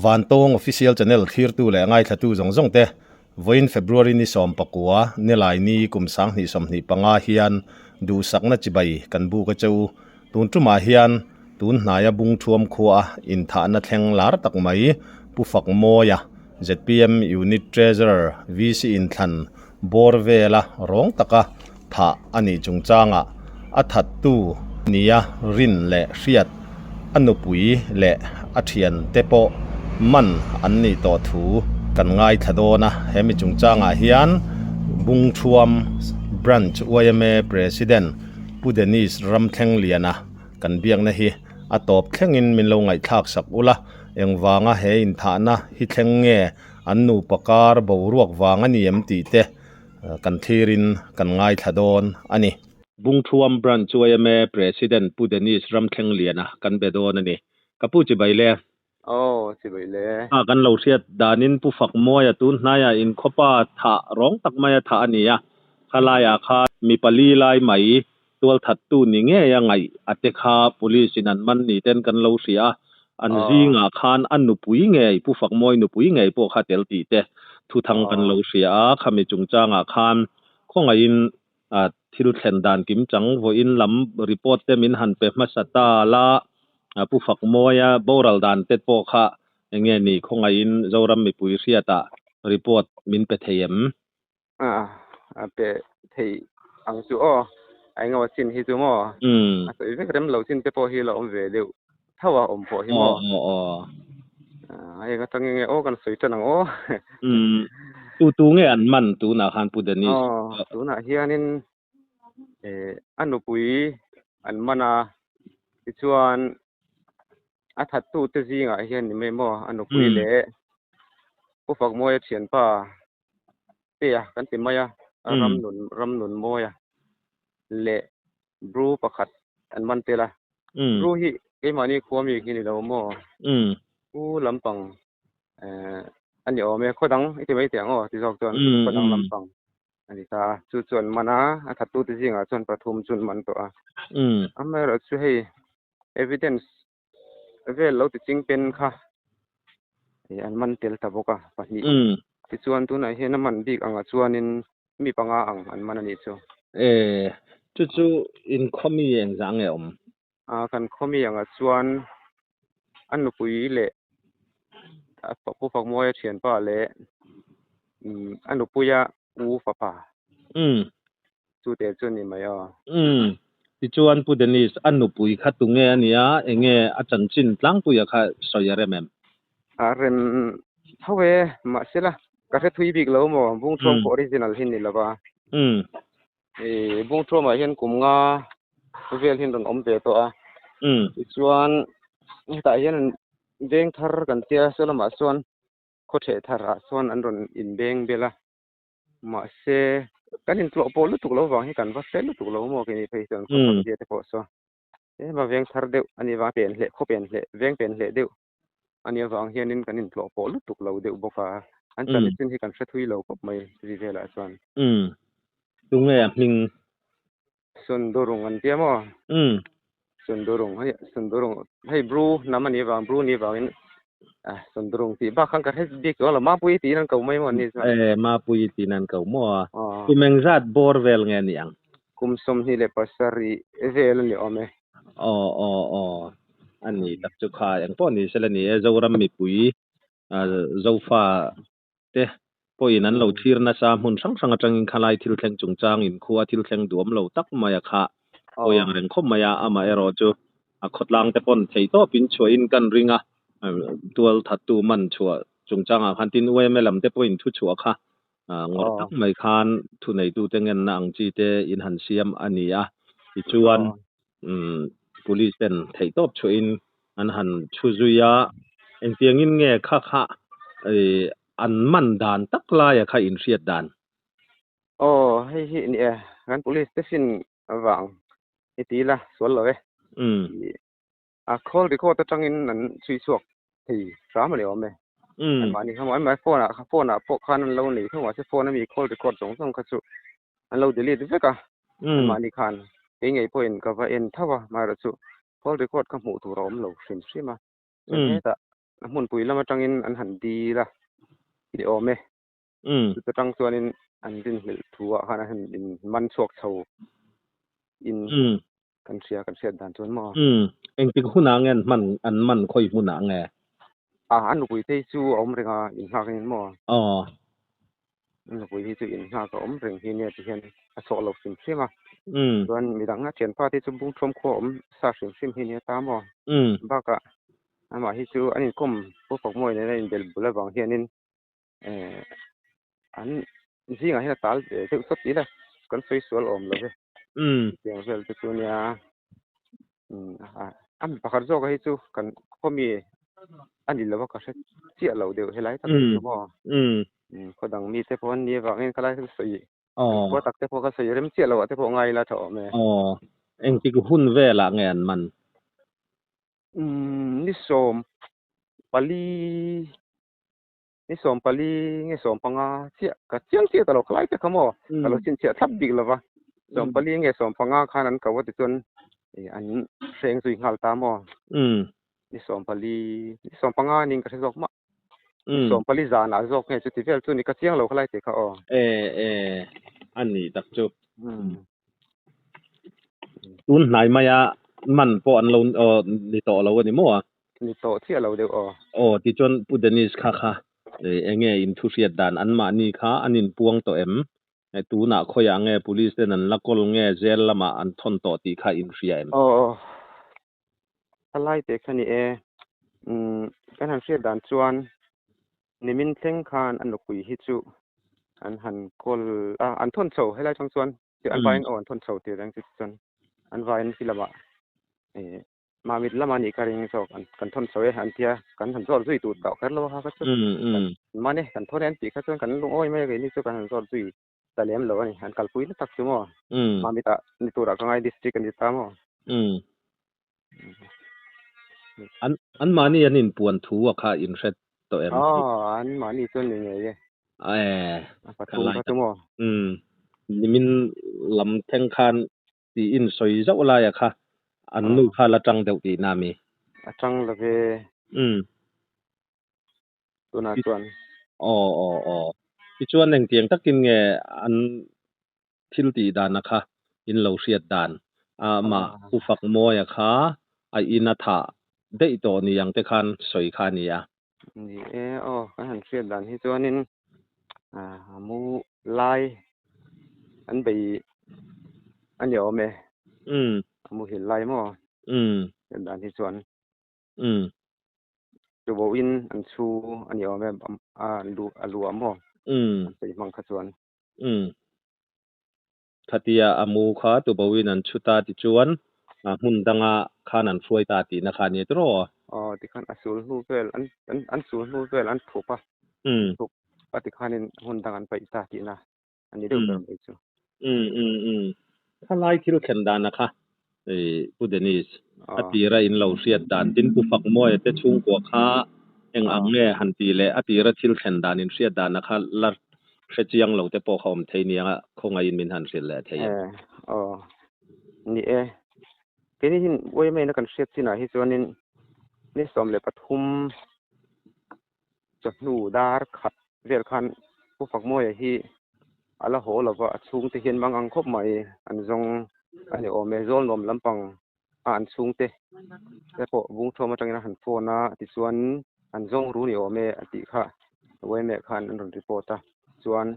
Vantawng Official Channel thlirtu leh ngaithlatu zawng zawng te, vawiin February ni 19, Nilaini kum 2025 hian duhsakna chibai kan buk a che u. Tun tumah hian tun hnaia Bungthuam khua inthahna thleng lar tak mai Pu Fakmawia, zpm Unit Treasurer VC inthlan bawr vela rawng taka thah a nih chungchangah a thattu nia rin leh hriat a nupui leh a thiante pawh man an nih tawh thu kan ngaithla dawn a. He mi chungchangah hian Bungthuam Branch yma President Pu Dennis Ramthlengliana kan biakna hi a tawp thlengin min lo ngaihthlak sak ula, engvanga he inthahna hi thleng nge an nupa kar boruak vang a ni em tih te kan thlirin kan ngaithla dawn a ni. Bungthuam Branch yma President Pu Dennis Ramthlengliana kan be dawn a ni. Ka pu chibai le. Aw, chibai le. A kan lo hriat danin Pu Fakmawia tun hnaiah inkhawpa thah rawng tak maia thah a ni a, khalaiah khan mi pali lai mai tualthattu ni ngei a ngaih a te kha police in an man ni ten kan lo hria a, an zingah khan a nupui ngei, Pu Fakmawi nupui ngei pawh kha tel tih te thuthang kan lo hria a, khami chungchangah khan khawngaihin thil thlen dan kim chang vawiin lam report te min han pe hmasa ta la, Pu Fakmawia boral dan te pawh kha enge ni khawngaihin Zoram mipui hriatah report min pe thei em? A pe thei ang chu aw, a engemaw chin hi chu maw? A sawi vek rem lo chin te pawh hi la awm ve deuh tho a awm pawh hi maw? A eng atang nge aw kan sawi tan ang aw. Tu tu nge an man tunah khan Pu Dennis? Aw, tunah hianin a nupui an man a, tichuan a thattu te zingah hian ni mai maw a nupui leh Pu Fakmawia thianpa Pe a kan ti mai a, ram nun ram nun mawi a leh bru pakhat an man tel a. Bru hi keimahni khua mi khi ni lo maw? U lampang a ni awm e, khaw dang i ti mai teh ang aw ti zawk chuan khaw dang lampang a ni ta a. Chu chu an man a, a thattute zingah chuan pathum chu an man tawh a. Amaherawhchu hei evidence vel lo ti ching pen kha an man tel ta bawk a pahnih tichuan tunah hian a man bik angah chuanin mi panga ang an man a nih chu. E, chu chu in khawmi engzah nge awm? A, kan khawmi angah chuan a nupui leh a Pu Fakmawia thianpa leh a nupuia u fapa. Chu te chu ni mai aw. Umm. Tichuan Pu Dennis, a nupui kha tunge a nia, enge a chanchin tlangpuia kha sawi a rem em? A rem tho e, mahse la, ka hre thui bik lo maw, Bungthuam pawh original hi ni lova. Umm. I Bungthuamah hian kum nga vel hian rawn awm ve tawh a. Umm. Tichuan hetah hian veng thar kan tia, saw lamah chuan khaw theh tharah chuan an rawn inbeng bel a. Mahse, kan intlawh pawh lutuk lo vang hi kan va hre lutuk lo maw keini phei chuan khaw thar zia te pawh saw tlem a veng thar deuh a nih vang pen hleh khaw pen hleh veng pen hleh deuh a nih avang hianin kan intlawh pawh lutuk lo deuh bawk a, an chan chin hi kan hre thui lo khawp mai chumi velah chuan. Umm. Tunge a hming? Sundurung an tia maw? Umm. Sundurung hei Sundurung hei Bru hnam a nih vang Bru nih vangin ah Sundurung tih bak khan ka hre bik chuang lo Mapuii tiin an ko mai maw an ni chuan. E Mapuii tiin an ko maw a. Kum engzat bawr vel nge ni ang? Kum 27 vel a ni awm e. Aw aw aw a ni tak chu kha engpawh ni sela ni e Zoram mipui Zofa te pawhin an lo thlir nasa hmun hrang hrang atangin khalai thil thleng chungchang inkhua thil thleng duam lo tak mai a kha pawi ang reng khawp mai a, amaherawh chu a khawtlang te pawn thei tawpin chhuahin kan ring a, tual thattu man chhuah chungchangah khan tin UMA lam te pawhin thu chhuah kha ngawrh tak mai khan thuneitute ngenna ang chi te in han siam a ni a, tichuan police ten theihtawp chhuahin an han chhu zui a, engtiangin nge kha kha an man dan tak laia kha inhriat dan? Aw, hei hi ni e, kan police station avang i ti ila sual lo e. A call record atangin an chhui chhuak thei hram a ni awm e. Anmahni kha maw, anmahni phone ah phone ah pawh khan an lo nei tho mahse phone ami call record zawng zawng kha chu an lo delete vek a. Anmahni khan kei ngei pawhin ka va en tho a, amaherawhchu call record kha hmuh tur a awm lo hrim hrim a. Chuan hetah. A hmunpui lam atangin an han dil a ni awm e. Chuta tang chuanin an rinhlelh thu ah khan an han in man chhuak chho in kan hria kan hriat dan chuan maw. Engtik hunah nge an hman an man khawi hmunah nge? A a nupui te hi chu a awm reng a innghak in maw? Aw. A nupui hi chu innghak a awm reng hi nia ti hian a chhuak lo hrim hrim a. Chuan midang a thianpa te chu Bungṭhuam khua awm sa hrim hrim hi nia ta maw? Bakah amah hi chu an inkawm Pu Fakmawi nena inbel bul avang hianin eh an zingah hian a tal ve deuh tawp ila kan sawi sual awm lo ve. Chutiang vel te chu nia a mi pakhat zawk hi chu kan khaw mi a ni lo a ka hre chiah lo deuh helai tak hi chu maw. Khaw dang mi te pawh an ni avangin khalai chu sawi khua tak te pawh ka sawi rem chiah lo ah te pawh ngai ila tha awm e. Aw engtik hun velah nge an man? Ni 14 Ni 14 nge 15 chiah ka chiang chiah ta lo khalai te kha maw ka lo chhinchhiah thlap bik lo va 14 nge 15 khan an ko a tichuan an hreng zui nghal ta maw ni 14 ni 15 ning ka hre zawk mah ni 14 zanah zawk nge chuti vel chu ni ka chiang lo khalai te kha aw. E e a ni tak chu. Tun hnai maia man pawh an lo ni tawh lo a ni maw a? Ni tawh chiah lo deuh aw. Aw tichuan Pu Dennis kha kha enge in thu hriat dan anmahni kha an inpuang tawh em? Tunah khawiah nge Police ten an la kawl nge jail lamah an thawn tawh tih kha in hria em? Aw aw a lai te kha ni e. Umm kan han hriat dan chuan nimin thleng khan a nupui hi chu an han kawl a an thawn chho helai chang chuan an vaiin aw an thawn chho tih reng chu chuan an vaiin khi lamah eh Mamit lama nih ka ring zawk an kan thawn chho e an tia kan han zawt zui tur tawh kher lo a kha chu kan man e kan thawn e an tih kha chuan kan lungawi mai a keini chu kan han zawt zui ta lem lo a ni an kalpui na tak chu maw Mamit ah ni turah ka ngai district a ni ta maw. An an mahni an inpuan thu a kha in hre tawh em? Aw an mahni chuan ni ngei e. Eh a pathum kha chu maw. Nimin lam thleng khan Tiin sawi zauh laia kha an nu kha la tang deuh tihna a mi? A tang lo ve. Umm. Tunah chuan. Aw aw aw. Tichuan engtiang takin nge an thil tih dana kha in lo hriat dan? Amah Pu Fakmawia kha a in a thah daih tawh ni ang te khan sawi kha a ni a. Ni e, aw kan han hriat dan hi chuanin a mu lai an bei a ni awm e. A muhil lai maw? Hriat dan hi chuan. Tubohin an chhu a ni awm e, a lu a luah maw? An sawi hmang kha chuan. Khatia a mu kha tubohin an chhu ta tichuan hmun danga khan an hruai ta tihna kha a ni tawh aw? Aw tikhan a sul hnu vel an an sul hnu vel an thup a, thup a tikhanin hmun dang an paih ta tihna a ni deuh ber mai chu. Umm umm umm khalai thil thlen dana kha Pu Dennis a tira in lo hriat dan tin Pu Fakmawia te chhungkua kha eng ang nge han tih leh a tira thil thlen dan in hriat dana kha la hre chiang lo te pawh kha awm thei nia khawngaihin min han hrilh leh thei em? Aw ni e keini hin uaimaiin a kan hriat chinah hi chuanin ni 13 chawhnu dar khat vel khan Pu Fakmawia hi a la haw lo va, a chhungte hian mang ang khawp mai an zawng a ni awm e. Zawlnuam lampang a an chhungte te pawh Bungṭhuam atangin a han phone a, tichuan an zawng ru ni awm e a tih kha Uaimeh khan an rawn report a, chuan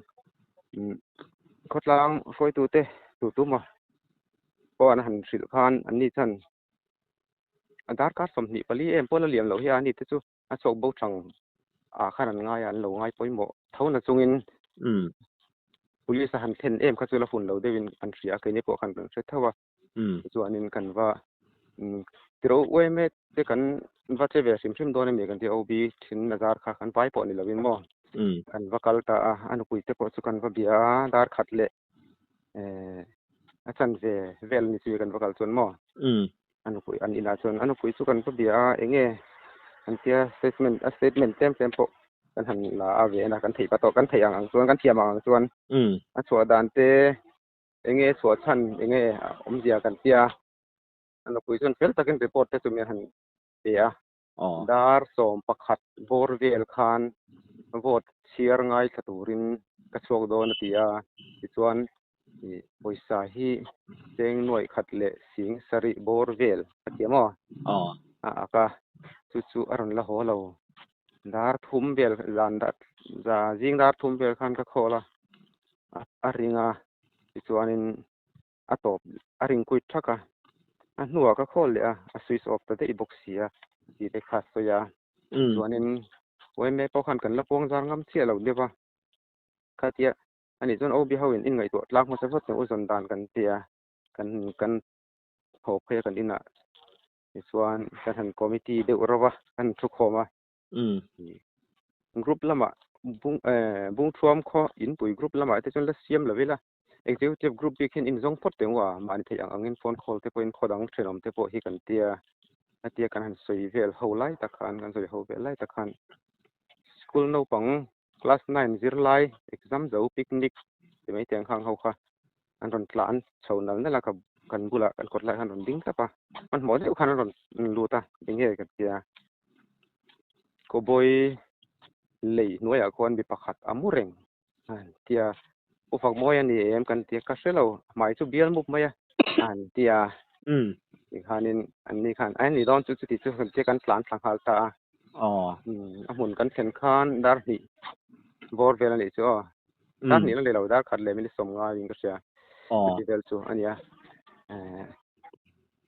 khawtlang hruaitute tu tuma pawh an han hrilh khan anni chuan a darkar 24 em pawh la liam loh hi a ni te chu a chhuak bo thang ah khan an ngai a, an lo ngai pawimawh tho na chungin police a han thlen em kha chu la hun lo deuhin an hria a, keini pawh khan kan hre tho a, tichuanin kan va tiro uaime te kan va che ve hrim hrim dawn a ni kan ti a, OB thin a zar kha kan vai pawh ni lovin maw kan va kal ta a, a nupui te pawh chu kan va bia a, dar khat leh a chanve vel ni chu kan va kal chuan maw a nupui an inah chuan a nupui chu kan va bia a enge an tia statement a statement tlem tlem pawh kan han la a ve a kan theih pa tawh kan theih ang ang chuan kan thiam ang ang chuan a chhuah dan te enge chhuah chhan enge awmzia kan tia a nupui chuan fel takin report te chu min han pe a. Aw. Dar 11 bawr vel khan vote chhiar ngaithla turin ka chhuak dawn a ti a, tichuan pawisa hi cheng nuaih khat leh sing sarih bawr vel a ti a maw? Aw. A ak a, chu chu a rawn la haw lo. Dar thum vel zan zing dar thum vel khan ka call a, a ring a, tichuanin a tawp a ring kuit thak a, a hnuah ka khawl leh a, a switch off ta daih bawk si a tih te kha a sawi a. Chuanin yma pawh khan kan la puang zar ngam chiah lo deuh a, khatia ani chuan OB ho in inngaihtuah tlak hmasa vat ang u zawn dan kan ti a, kan kan haw phei a kan inah tichuan kan han committee deuh ro a, kan han thukhawm a. Group lamah bung bungthuam khaw inpui group lamah te chuan la siam lo ila. Executive Group bik hian inzawng phawt teh ngua, mahni theih ang angin phone call te pawhin khaw dang thenawm te pawh hi kan tia, hetia kan han sawi vel ho lai tak khan, kan sawi ho vel lai tak khan school naupang class nine zirlai exam zo picnic ti mai tiang khang ho kha an rawn tlan chho nal nal a, ka kan bulah kan kawt lai khan an rawn ding thlap a, hmanhmawh deuh khan an rawn lut a, enge ka tia. Cowboy lei hnuaiah khuan mi pakhat a mu reng. An ti a, U Fakmawi a ni em kan ti a, ka hre lo, hmai chu bial mup mai a, an ti a. Tikhanin an ni khan, a ni dawn chu chuti chu kan tia kan tlan thla nghal ta a. A hmun kan thlen khan dar hnih bawr vel a nih chu aw. Dar hnih la ni lo, dar khat leh minute 50 in ka hria. Chuti vel chu a nia.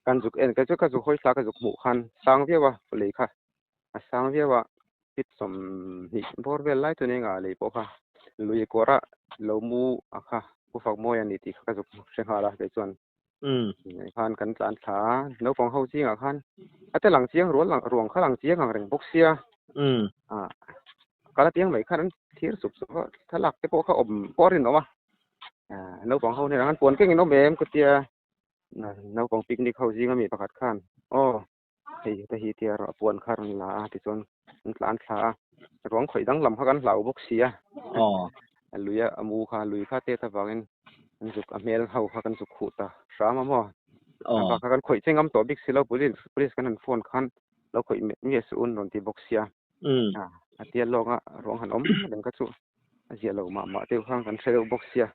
Kan zuk en, kei chu ka zuk hawi thla ka zuk hmuh khan sang viau a, lei kha a sang viau a. Feet 20 bawr vel lai chu nia lei pawh kha lui kawrah lo mu a kha Pu Fakmawi a ni tih kha ka zuk hre nghal a kei chuan khan kan tlan thla a naupang ho zingah khan a te lang chiang rual ruang kha lang chiang ang reng bawk sia a kal apiang mai khan an thlir sup sup a thlalak te pawh kha awm pawh a rinawm a naupang ho hnenah khan puan kengin awm em ka tia naupang picnic ho zinga mi pakhat khan aw Hei te hi tia rawh puan kha rawn la a tichuan an tlan thla a ruang khawih danglam kha kan hlau bawk si a a lui a a mu kha lui kha tet avangin an zuk a hmel ho kha kan zuk khuh ta hram a maw a bak kha kan khawih che ngam tawh bik si lo police police kan han phone khan lo khawih miah miah suh un rawn ti bawk sia a tia lawng a ruang han awm reng kha chu a ziah lo mah mah deuh khan kan hre deuh bawk sia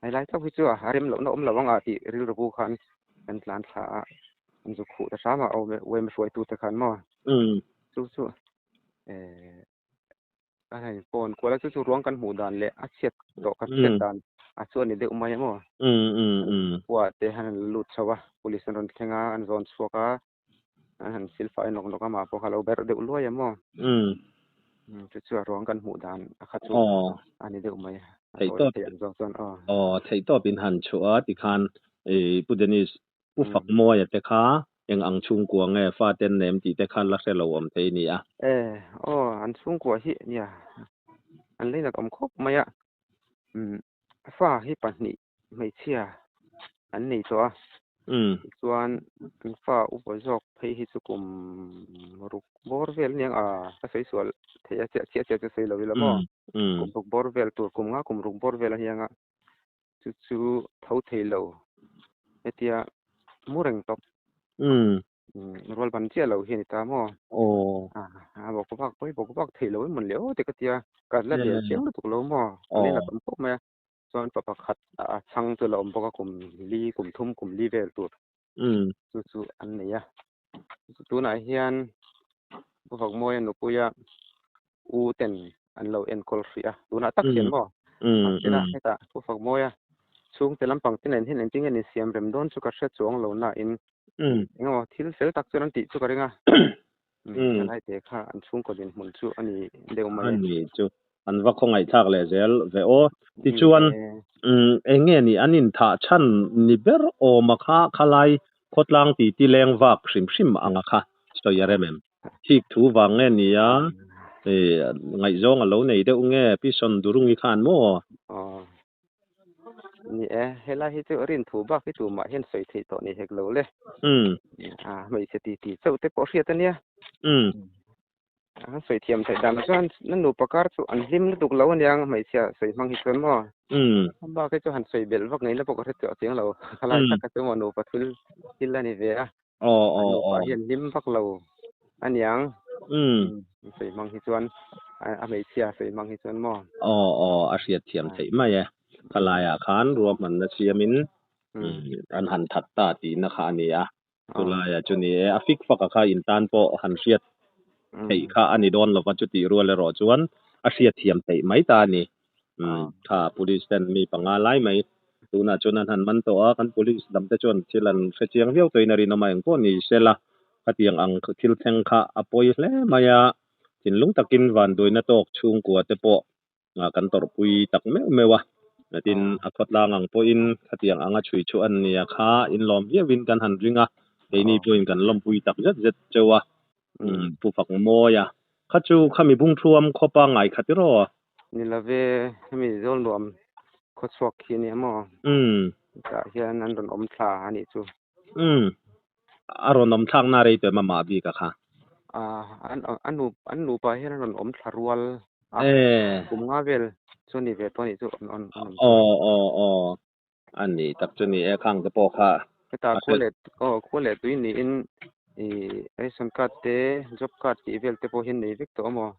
Helai chauh hi chu a rem lohna awm lo ang a tih rilru bu khan kan tlan thla a, an zuk khuh ta hram a awm hruaitute khan maw? Chu chu a hei phone kual a chu chu ruang kan hmuh dan leh a chhiat tawh kan hriat dan a chu a ni deuh mai a maw? Khua te han lut chho a, police an rawn thleng a, an zawn chhuak a, an han silfai nawk nawk a mah pawh kha lo berh deuh luai a maw chu chu a ruang kan hmuh dan a kha chu a ni deuh mai a tawi thei ang zawk chuan aw aw theih tawp in han chhuah a tikhan i Pu Dennis Pu Fakmawia te kha eng ang chhungkua nge fa ten nem tih te kha la hre lo awm thei a ni a e aw an chhungkua hi nia an leinat awm khawp mai a fa hi pahnih hmeichhia an nei tawh a, tichuan an fa upa zawk phei hi chu kum ruk bawr vel aniang a, ka sawi sual thei a chiah chiah chiah chu sawi lo ila maw, kum ruk bawr vel tur kum nga kum ruk bawr vel a hiang a, chu chu tho thei lo hetia mu reng tawp. Rual ban chiah lo hi a ni ta maw? A bawk vak pawi bawk vak thei lo emaw le aw te ka tia, ka la bel chiang lutuk lo maw? Ka leng a tam khawp mai a, chuan pa pakhat a chhang chu la awm bawk a, kum li kum thum kum li vel tur chu chu an nei a. Tunah hian Pu Fakmawia nupuia u ten an lo enkawl hrih a, tunah tak hian maw? Mahsela hetah Pu Fakmawia chhungte lampang te nen hian engtin nge an insiam rem dawn chu ka hre chuang lo nain engemaw thil fel tak chuan an tih chu ka ring a, thalai te kha an chhungkaw dinhmun chu a ni deuh mai. A ni chu an va khawngaihthlak leh zel ve aw. Tichuan eng nge ni an inthah chhan ni ber awma kha khalai khawtlang titi leng vak hrim hrim anga kha sawi a rem em? Thik thu vang nge ni a, ngaihzawng a lo nei deuh nge Pison Durungi khan maw? Aw. Ni e, helai hi chu rin thu bak hi tumah hian sawi theih tawh ni hek lo le. A hmeichhe ti ti chauh te pawh hriat a nia. A sawi thiam theih dan chuan na nupa kar chu an hlim lutuk lo aniang hmeichhia sawi hmang hi chuan maw. Bak hi chu han sawi belh vak ngaihna pawh ka hre tawh chiang lo. Khalai tak kha chu maw nupa thil thil a ni ve a. Aw aw Nupa aw. hian hlim vak lo. aniang sawi hmang hi chuan a hmeichhia sawi hmang hi chuan maw. Aw aw a hriat thiam theih mai e. Khalaiah khan ruahmanna siamin an han that ta tihna kha a ni a. Chulaiah chu ni e, a fik fak a kha in tan pawh han hriat theih kha a ni dawn lova chutih rual erawh chuan a hriat thiam theih mai ta a ni. Kha police ten mi panga lai mai tunah chuan an han man tawh a, kan police lam te chuan thil an hre chiang viau tawhin a rinawm a, engpawh ni sela khatiang ang thil thleng kha a pawi hle mai a, thinlung takin vanduaina tawk chhungkua te pawh kan tawrhpui tak meuh meuh a, tin a khawtlang ang pawhin khatiang anga chhui chu an nia kha inlawm viauin kan han ring a, keini pawhin kan lawmpui tak zet zet cheu a, Pu Fakmawi a, kha chu khami bungthuam khawpa ngai kha tiraw? Ni love, hemi Zawlnuam khawchhuak khi ania maw? Tah hian an rawn awm thla a nih chu. Umm. A rawn awm thlak na rei tawh em a mah bik a kha? Ah, an an nu an nupa hian an rawn awm thla rual a. Kum nga vel chu ni ve tawh a nih chu an an awm chuan. Aw aw aw. A ni tak chu ni e khang te pawh kha. Heta khua leh aw khua leh tui niin ih ration card te job card tih vel te pawh hian nei vek tawh a maw?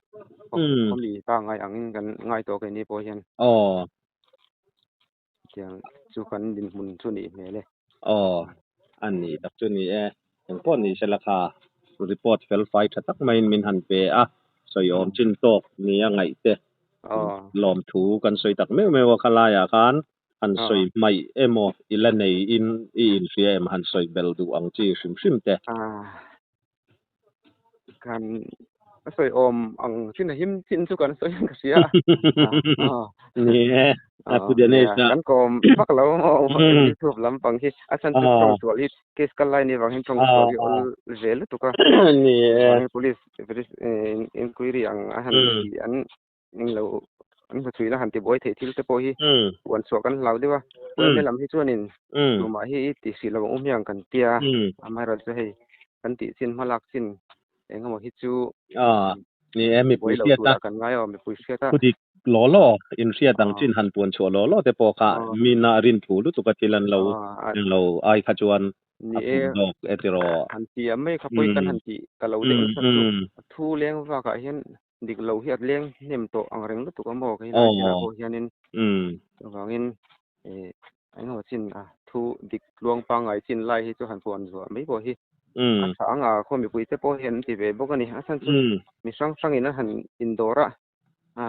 Khawmi pangngai angin kan ngai tawh keini pawh hian. Aw. Tiang chu kan dinhmun chu nih hmel e. Aw, a ni tak chu ni e. Engpawh ni sela kha report fel fai tha tak maiin min han pe a, sawiawm chin tawk nia ngaih te lawmthu kan sawi tak meuh meuh a kha laiah khan han sawi hmaih emaw i la nei in i inhria em han sawi bel duh ang chi hrim hrim te. Kan a sawi awm ang chin a him chin chu kan sawi ang ka hria a. Ni e, a pu Dinesh a. Kan kawm vak lo maw YouTube lampang hi a chhan chu tawng sual hi case kal lai ni vang hian tawng sual hi awl ve lutuk a. Ni e. Police inquiry ang a han ti an englo an hmuchhuihna han tibuai theih thil te pawh hi puan chhuah kan hlau deuh a. Puan lam hi chuanin tumah hi i ti hrih lo ang u hmiang kan tia amaherawhchu hei kan tih chin hmalak chin eng emaw hi chu Ni e mipui buai lo hriat a turah kan ngai aw mipui hriat a. Thudik law law in hriat ang chin han puan chhuah law law te pawh kha mina rin thu lutuk a thil an lo lo ai kha chuan Ni e, zawk e tiraw. Han ti a mai kha pawi kan han ti ta lo deuh nasa chu thu leng vakah hian Dik lo hi a leng hnem tawh ang reng lutuk a maw kei lai chinah pawh hianin chuvangin ih eng emaw chin a thu dik tluang pangngai chin lai hi chu han puan zuah mai pawh hi a tha ang a khaw mipui te pawh hian an ti ve bawk a ni a chhan chu mi hrang hrangin a han indawr a a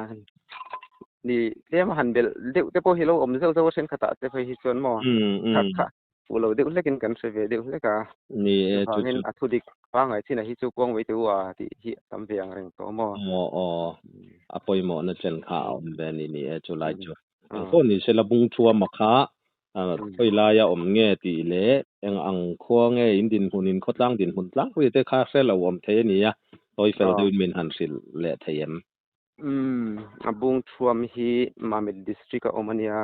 ni tlem a han belh deuh te pawh hi lo awm zeuh zeuh a thenkhatah te phei hi chuan maw kha Fuh lo deuh hlekin kan hre ve deuh hlek a. Ni e, chu chu. Chuvangin a thudik pangngai chinah hi chu kuang mai teh u a tih hi a tam ve ang reng tawh maw? Aw aw, a pawimawhna chen kha a awm ve a ni, ni e chu lai chu. Engpawh ni sela bung thuama kha khawi laia awm nge tih leh eng ang khua nge in dinhmun in khawtlang dinhmun tlangpui te kha hre lo awm thei a ni a, tawi fel deuhin min han hrilh leh thei em? Umm, a bung thuam hi Mamit District a awm a nia,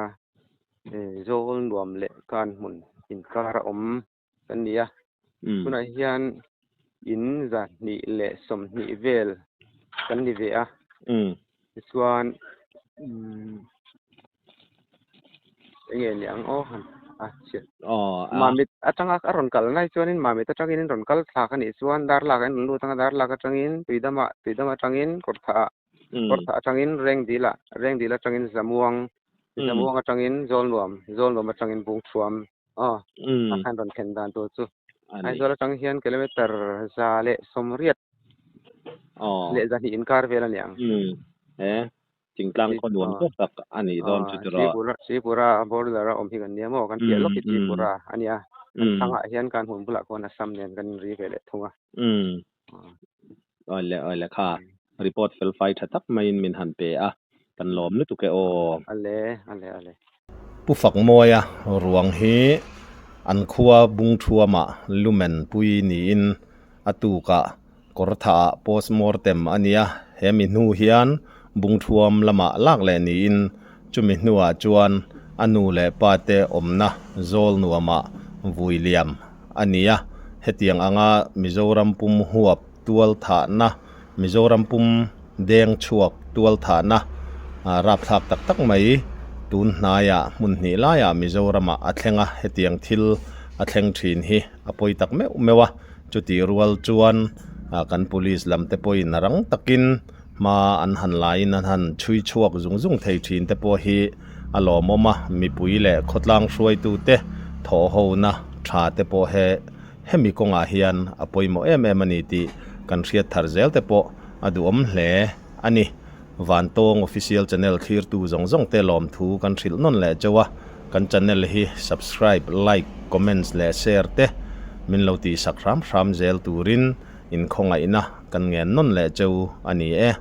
Zawl nuam leh kan hmun inkar a awm kan ni a. Tunah hian in 220 vel kan ni ve a. Tichuan, umm, enge ni ang aw han a chhiat. Mamit atanga a rawn kal nai chuanin Mamit atangin in rawn kal thlak a nih chuan Darlak ah in rawn lut anga Darlak atangin Tuidamah Tuidam atangin Kawrthah ah Kawrthah atangin Rengdil ah Rengdil atangin Zamuang Zamuang atangin Zawlnuam Zawlnuam atangin Bungthuam aw a khan rawn thlen dan tur chu Aizawl atang hian kilometer 180 leh 200 inkar vel a ni ang. Thingtlang khaw nuam tawk tak a nih dawn chu tiraw? Tripura border a awm hi kan nia maw? Kan piah lawk hi Tripura a nia. Kan thlangah hian kan hmun bulah khuan Assam nen kan inri ve leh thung a. Awle awle kha report fel fai tha tak maiin min han pe a, kan lawm lutuk e aw. Ale ale ale. Pu Fakmawia ruang hi an khua Bungthuamah lumen pui niin a tukah Kawrthaah postmortem a nia, he mi hnu hian Bungthuam lamah lak leh niin chumi hnuah chuan a nu leh pa te awmna zawl nuamah vui liam a ni a. Hetiang anga Mizoram pum huap tual thahna, Mizoram pum deng chhuak tual thahna rapthlak tak tak mai tun hnaiah hmun hnih laiah Mizoramah a thleng a, hetiang thil a thleng thin hi a pawi tak meuh meuh a. Chutih rual chuan Kan police lam te pawhin rang takin hma an han laiin an han chhui chhuak zung zung thei thin te pawh hi a lawmawm a, mipui leh khawtlang hruaitute thawhhona tha te pawh he hemi kawngah hian a pawimawh em em a ni tih kan hriat thar zel te pawh a duhawm hle a ni. Vantawng Official Channel thlirtu zawng zawng te lawmthu kan hrilh nawn leh chauh a, kan channel hi subscribe, like, comments leh share te min lo tihsak hram hram zel turin inkhawngaihna kan ngen nawn leh chauh a ni e.